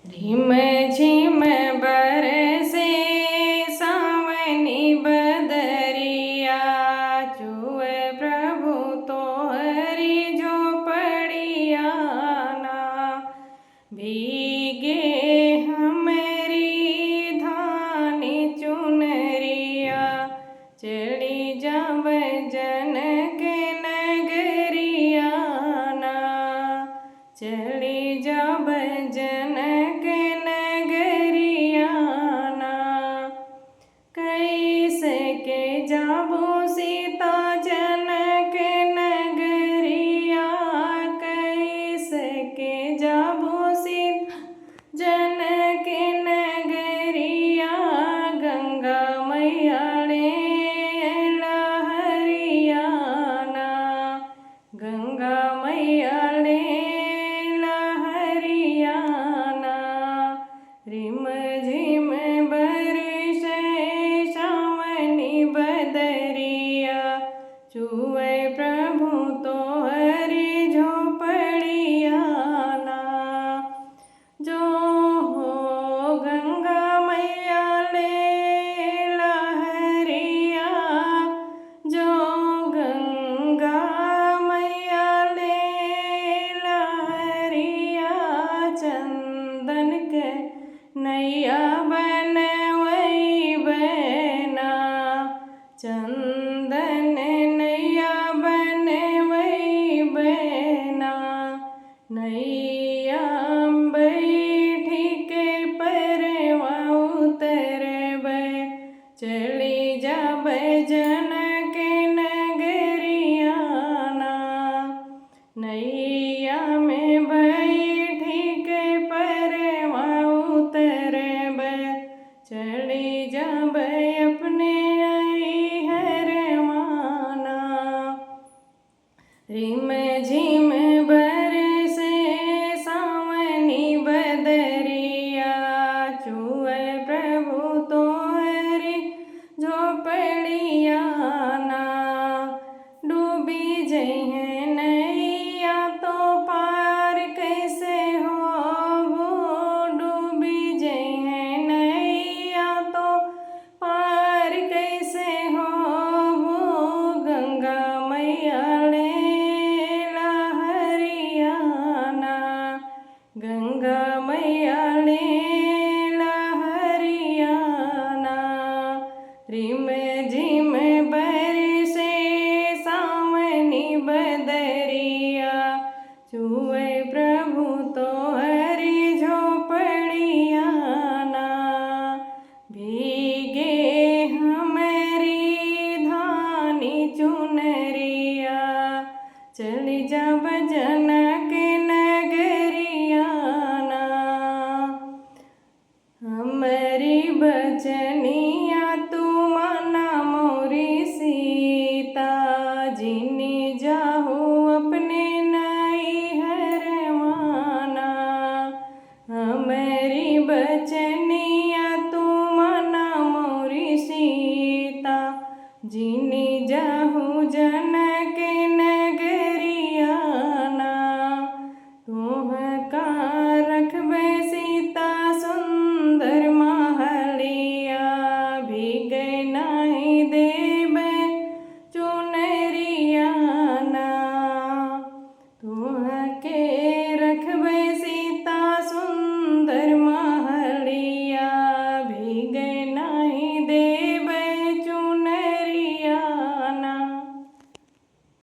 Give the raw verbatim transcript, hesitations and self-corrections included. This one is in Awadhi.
रिम झिम बरसे सावनी बदरिया, चुए प्रभु तोहरी झोपड़िया ना। भीगे हमरी धानी चुनरिया, चली जाब जनक नगरिया ना। चली जाब जनक नगरिया ना। कैसे के जाबो सीता जनक नगरिया, कैसे के जाबो सीता जनक नगरिया। गंगा मैया ले लहरिया ना, गंगा मैया ले लहरिया ना। रिम झिम बरसे सावनी बदरिया, चुए प्रभु तोहरी झोपड़िया ना। जो हो गंगा मैया ले लहरिया, जो गंगा मैया ले लहरिया, चंदन के नैया बनवैबे ना। चंदन नैया बनवैबे ना। नैया में बैठी के परवा उतरबे, चली जाबे जनक नगरिया ना। नैया में बैठी के परवा उतरबे, चली जाबे अपने नैहरवा ना। रिम झिम बरसे सावनी बदरिया, चुए प्रभु तोहरी झोपड़िया ना। डूबी जइहैं नैया तो पार कैसे होबो, डूबी जइहैं नैया तो पार कैसे होबो। गंगा मैया ले लहरिया ना, गंगा मैया ले लहरिया ना। रिम